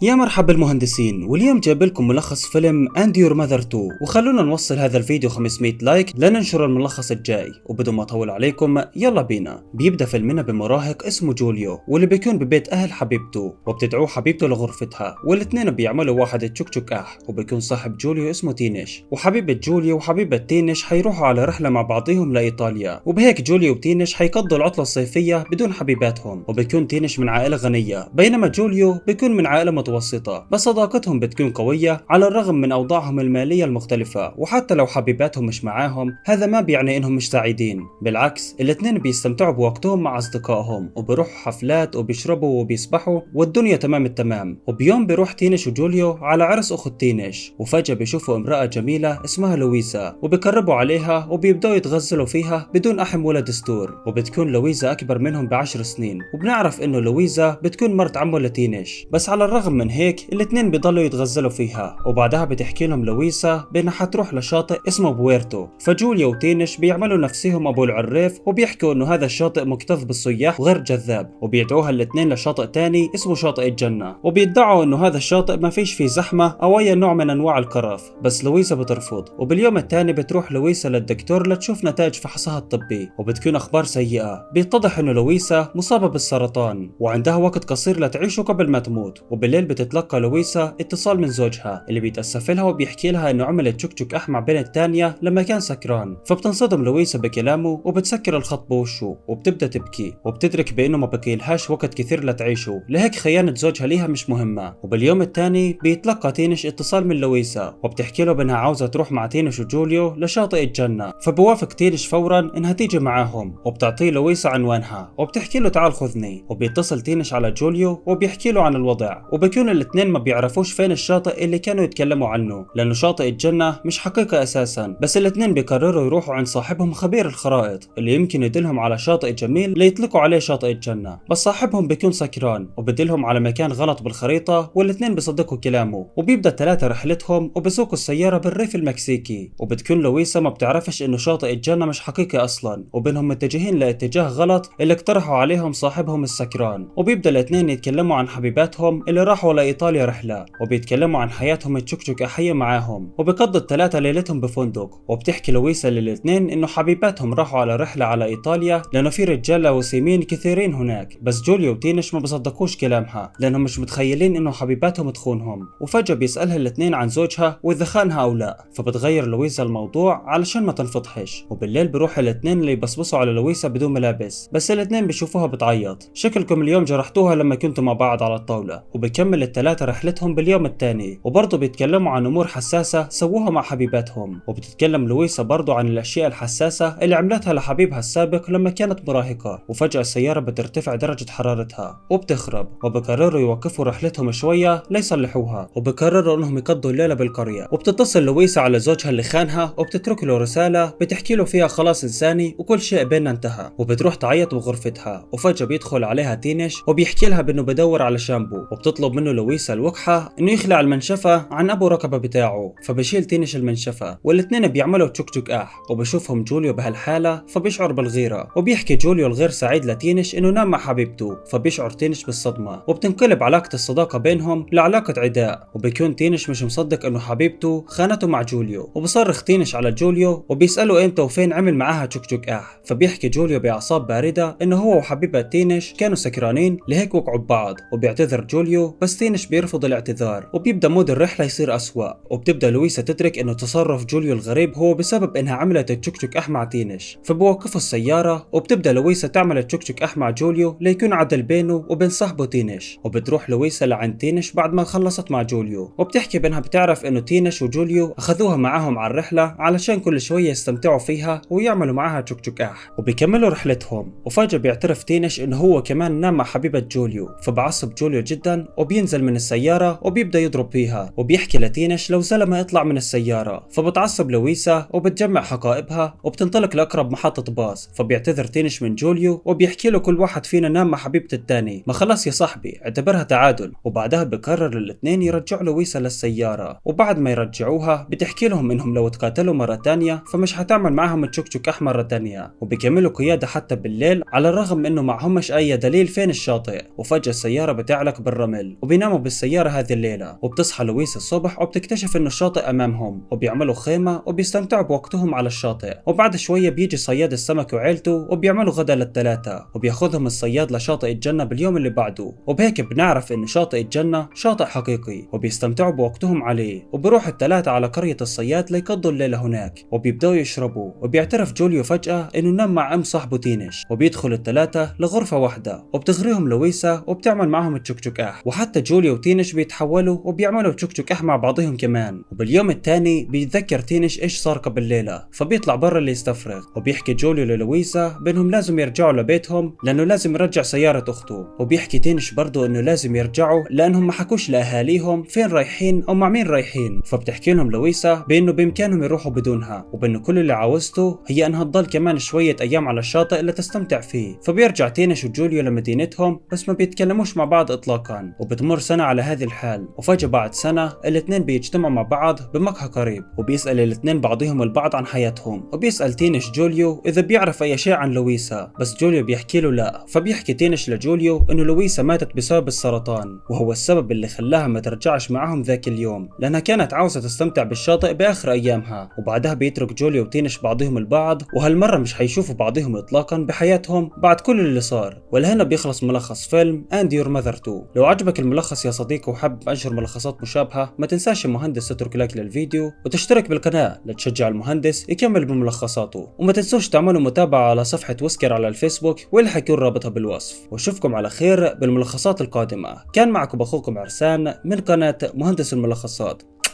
يا مرحبا بالمهندسين، واليوم جايب لكم ملخص فيلم And Your Mother 2. وخلونا نوصل هذا الفيديو 500 like لننشر الملخص الجاي. وبدون ما اطول عليكم يلا بينا. بيبدا فيلمنا بمراهق اسمه جوليو، واللي بيكون ببيت اهل حبيبته، وبتدعوه حبيبته لغرفتها، والاثنين بيعملوا واحد تشك تشك اح. وبيكون صاحب جوليو اسمه تينيش، وحبيبة جوليو وحبيبة تينيش حيروحوا على رحلة مع بعضيهم لايطاليا، وبهيك جوليو وتينيش حيقضوا العطلة الصيفية بدون حبيباتهم. وبيكون تينيش من عائلة غنية، بينما جوليو بيكون من عائلة متوسطة، بس صداقتهم بتكون قوية على الرغم من أوضاعهم المالية المختلفة. وحتى لو حبيباتهم مش معاهم هذا ما بيعني إنهم مش سعيدين، بالعكس الاثنين بيستمتعوا بوقتهم مع أصدقائهم، وبيروحوا حفلات وبيشربوا وبيسبحوا والدنيا تمام التمام. وبيوم بيروح تينيش وجوليو على عرس أخت تينيش، وفجأة بيشوفوا امرأة جميلة اسمها لويزا، وبيقربوا عليها وبيبدأوا يتغزلوا فيها بدون أحم ولا دستور. وبتكون لويزا أكبر منهم ب10 سنين، وبنعرف إنه لويزا بتكون مرت عمه لتينيش، بس على الرغم من هيك الاثنين بيضلوا يتغزلوا فيها. وبعدها بتحكي لهم لويسا بانها حتروح لشاطئ اسمه بويرتو، فجوليو وتينش بيعملوا نفسهم ابو العريف وبيحكوا انه هذا الشاطئ مكتظ بالسياح وغير جذاب، وبيدعوها الاثنين لشاطئ تاني اسمه شاطئ الجنة، وبيدعوا انه هذا الشاطئ ما فيش فيه زحمة او اي نوع من انواع القرف، بس لويسا بترفض. وباليوم الثاني بتروح لويسا للدكتور لتشوف نتائج فحصها الطبي، وبتكون اخبار سيئة. بيتضح انه لويسا مصابة بالسرطان وعندها وقت قصير لتعيشه قبل ما تموت. وبالليل بتتلقى لويسا اتصال من زوجها اللي بيتأسف لها وبيحكي لها انه عملت تشك تشك اح مع بنت تانية لما كان سكران. فبتنصدم لويسا بكلامه وبتسكر الخط بوشه وبتبدا تبكي، وبتدرك بانه ما بقيلهاش وقت كثير لتعيشه، لهيك خيانة زوجها ليها مش مهمة. وباليوم الثاني بيتلقى تينش اتصال من لويسا وبتحكي له بانها عاوزة تروح مع تينش وجوليو لشاطئ الجنة، فبوافق تينش فورا انها تيجي معاهم، وبتعطيه لويسا عنوانها وبتحكي له تعال خذني. وبيتصل تينش على جوليو وبيحكي له عن الوضع، وبيكون الاثنين ما بيعرفوش فين الشاطئ اللي كانوا يتكلموا عنه، لانه شاطئ الجنة مش حقيقة اساسا. بس الاثنين بيقرروا يروحوا عند صاحبهم خبير الخرائط اللي يمكن يدلهم على شاطئ جميل ليطلقوا عليه شاطئ الجنة، بس صاحبهم بيكون سكران وبدلهم على مكان غلط بالخريطة، والاثنين بيصدقوا كلامه. وبيبدا الثلاثة رحلتهم وبسوقوا السيارة بالريف المكسيكي، وبتكون لويسا ما بتعرفش انه شاطئ الجنة مش حقيقي اصلا، وبينهم متجهين لاتجاه غلط اللي اقترحوا عليهم صاحبهم السكران. وبيبدا الاثنين يتكلموا عن حبيباتهم اللي راحوا لايطاليا رحلة، وبيتكلموا عن حياتهم التشكشك أحية معاهم. وبيقضوا الثلاثة ليلتهم بفندق، وبتحكي لويسا للاثنين انه حبيباتهم راحوا على رحلة على ايطاليا لانه في رجالة وسيمين كثيرين هناك، بس جوليو وتينش ما بصدقوش كلامها لانهم مش متخيلين انه حبيباتهم تخونهم. وفجأة بيسألها الاثنين عن زوجها واذا خانها او لا، فبتغير لويسا الموضوع علشان ما تنفضحش. وبالليل بروح الاثنين اللي يبصبصوا على لويسا بدون ملابس، بس الاثنين بيشوفوها بتعيط، شكلكم اليوم جرحتوها لما كنتوا مع بعض على الطاولة. وبكمل الثلاثة رحلتهم باليوم الثاني، وبرضه بيتكلموا عن امور حساسة سووها مع حبيباتهم. وبتتكلم لويسا برضه عن الاشياء الحساسة اللي عملتها لحبيبها السابق لما كانت مراهقة. وفجأة السيارة بترتفع درجة حرارتها وبتخرب، وبقرروا يوقفوا رحلتهم شوية ليصلحوها، وبقرروا انهم يقضوا الليلة بالقرية. وبتتصل لويسا على زوجها اللي خانها وبتترك له رسالة بتحكي له فيها خلاص انساني وكل شيء بيننا انتهى، وبتروح تعيط بغرفتها. وفجأة بيدخل عليها تينش وبيحكي لها بانه بدور على شامبو، وبتطلب منه لويسا الوقحة انه يخلع المنشفة عن ابو رقبة بتاعه، فبشيل تينش المنشفة والاثنين بيعملوا تشك تشك اح. وبشوفهم جوليو بهالحالة فبيشعر بالغيرة، وبيحكي جوليو الغير سعيد لتينش انه نام مع حبيبته، فبيشعر تينش بالصدمة، وبتنقلب علاقة الصداقة بينهم لعلاقة عداء. وبيكون تينش مش مصدق انه حبيبته خانته مع جوليو، وبصرخ تينش على جوليو وبيسأله امتى وفين عمل معاها تشك تشك اح، فبيحكي جوليو باعصاب باردة انه هو وحبيبة تينش كانوا سكرانين لهيك وقعوا ببعض. وبيعتذر جوليو بس تينش بيرفض الاعتذار، وبيبدا mood الرحلة يصير أسوأ. وبتبدا لويسا تدرك انه تصرف جوليو الغريب هو بسبب انها عملت التشك تشك اح مع تينش، فبوقفوا السيارة وبتبدا لويسا تعمل التشك تشك اح مع جوليو ليكون عدل بينه وبين صاحبه تينش. وبتروح لويسا لعند تينش بعد ما خلصت مع جوليو، وبتحكي بانها بتعرف انه تينش وجوليو اخذوها معاهم على الرحلة علشان كل شوية يستمتعوا فيها ويعملوا معاها تشك تشك اح. وبيكملوا رحلتهم، وفجأة بيعترف تينش انه هو كمان نام مع حبيبة جوليو، فبعصب جوليو جدا وبينزل من السيارة وبيبدأ يضرب فيها، وبيحكي لتينش لو زلمة اطلع من السيارة. فبتعصب لويسا وبتجمع حقائبها وبتنطلق لأقرب محطة باص، فبيعتذر تينش من جوليو وبيحكي له كل واحد فينا نام مع حبيبة التاني، ما خلاص يا صاحبي اعتبرها تعادل. وبعدها بقرر الاثنين يرجعوا لويسا للسيارة، وبعد ما يرجعوها بتحكي لهم انهم لو تقاتلوا مرة تانية فمش هتعمل معاهم تشك تشك اح مرة تانية. وبيكملوا قيادة حتى بالليل على الرغم انه معهمش اي دليل فين الشاطئ. وفجأة السيارة بتعلق بالرمل، وبيناموا بالسيارة هذه الليلة. وبتصحى لويسا الصبح وبتكتشف انه الشاطئ امامهم، وبيعملوا خيمة وبيستمتعوا بوقتهم على الشاطئ. وبعد شوية بيجي صياد السمك وعيلته وبيعملوا غدا للثلاثة، وبياخذهم الصياد لشاطئ الجنة باليوم اللي بعده. وبهيك بنعرف انه شاطئ الجنة شاطئ حقيقي، وبيستمتعوا بوقتهم عليه. وبروح الثلاثة على قرية الصياد ليقضوا الليلة هناك، وبيبدأوا يشربوا. وبيعترف جوليو فجأة انه نام مع ام صاحبه تينش، وبيدخل الثلاثة لغرفة واحدة، وبتغريهم لويسا وبتعمل معهم تشك اح، وحتى جوليو وتينش بيتحولوا وبيعملوا تشك اح مع بعضهم كمان. وباليوم الثاني بيتذكر تينش ايش صار قبل ليلة، فبيطلع برا اللي يستفرغ. وبيحكي جوليو للويسا بانهم لازم يرجعوا لبيتهم لانه لازم يرجع سيارة اخته. وبيحكي تينش برضه انه لازم يرجعوا لانهم ما حكوش لاهاليهم فين رايحين او مع مين رايحين. فبتحكي لهم لويسا بانه بامكانهم يروحوا بدونها، وبانه كل اللي عاوزته هي انها تضل كمان شوية ايام على الشاطئ لتستمتع فيه. فبيرجع تينش وجوليو لمدينتهم، بس ما بيتكلموش مع بعض اطلاقا. وبتمر سنة على هذه الحال، وفجأة بعد سنة الاثنين بيجتمعوا مع بعض بمقهى قريب، وبيسأل الاثنين بعضهم البعض عن حياتهم. وبيسأل تينش جوليو اذا بيعرف اي شيء عن لويسا، بس جوليو بيحكي له لا. فبيحكي تينش لجوليو انه لويسا ماتت بسبب السرطان، وهو السبب اللي خلاها ما ترجعش معهم ذاك اليوم، لانها كانت عاوزة تستمتع بالشاطئ باخر ايامها. وبعدها بيترك جوليو وتينش بعضهم البعض، وهالمرة مش حيشوفوا بعضهم اطلاقا بحياتهم بعد كل اللي صار. ولهنا بيخلص ملخص فيلم And Your Mother 2. لو عجبك الملخص يا صديقي وحاب انشر ملخصات مشابهة، ما تنساش يا مهندس تترك like للفيديو وتشترك بالقناة لتشجع المهندس يكمل بملخصاته. وما تنسوش تعملوا متابعة على صفحة ويسكر على الفيسبوك واللي حيكون رابطها بالوصف. واشوفكم على خير بالملخصات القادمة. كان معكم اخوكم عرسان من قناة مهندس الملخصات.